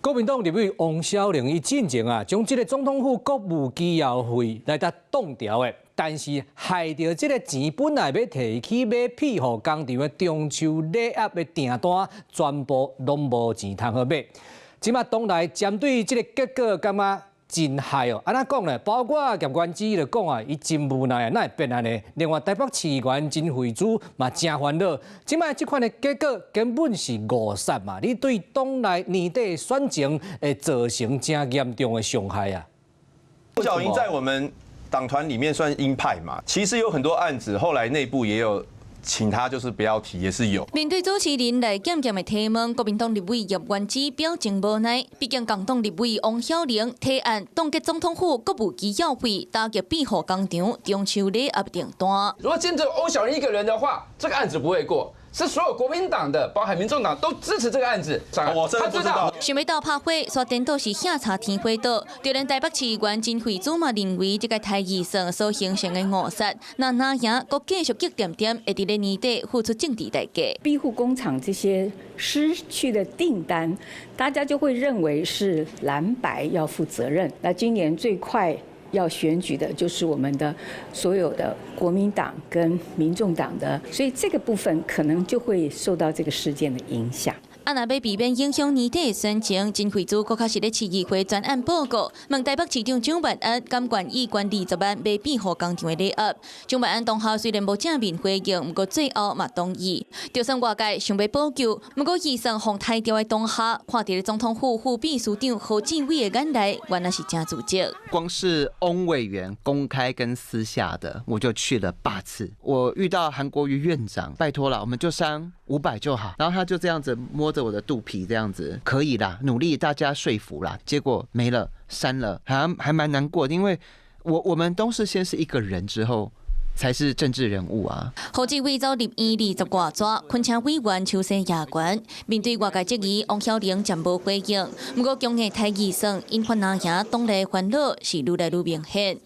國民黨立委翁曉玲伊進前啊，將這个總統府國務機要費來共擋掉的，但是害著這个錢本來欲提去買庇護工廠的中秋禮盒的訂單，全部攏無錢通好買。這馬黨內針對這个結果，感覺真害哦。按怎講呢？包括葉元之就講啊，伊真無奈啊，哪會變按呢？另外台北市議員甄惠珠嘛誠煩惱，這擺這款的結果根本是誤殺嘛！你對黨內年底選情會造成誠嚴重的傷害啊！翁曉玲在我們黨團裡面算鷹派嘛，其實有很多案子，後來內部也有請他就是不要提，也是有。面對主持人賴劍劍的提問，國民黨立委葉元之表情無奈。畢竟共黨立委翁曉玲提案凍結總統府國務機要費，打擊庇護工廠中秋禮盒訂單。如果今天只有翁曉玲一個人的話，這個案子不會過。是所有國民黨的，包含民眾黨都支持這個案子。我真的不知道。想欲鬥拍火，煞顛倒是喝茶添火倒。就連台北市議員甄惠珠嘛認為，這个刣預算所形成的誤殺，若若贏，閣繼續激恬恬，會佇咧年底付出政治代價。庇護工廠這些失去的訂單，大家就會認為是藍白要負責任。那今年最快要選舉的就是我們的所有的國民黨跟民眾黨的，所以這個部分可能就會受到這個事件的影響。啊，若欲避免影響年底的選情，甄惠珠閣較是咧市議會專案報告，問台北市長蔣萬安敢願意捐20萬買庇護工廠的禮盒。蔣萬安當下雖然無正面回應，毋過最後嘛同意。就算外界想欲補救，毋過預算予刣掉的當下，看佇咧總統府副秘書長何志偉的眼內，原來是誠自責。光是翁委員公開跟私下的，我就去了8次。我遇到韓國瑜院長，拜託了，我們就刪500就好。然後他就這樣子摸着我的肚皮，這樣子可以啦，努力大家說服啦，結果沒了，刪了，還蠻難過的，因為我們都是先是一個人之後，才是政治人物啊！何志偉走入院20外逝，懇請委員手勢攑懸。面對外界質疑，翁曉玲暫無回應。毋過強硬刣預算，引發藍營黨內煩惱是愈來愈明顯。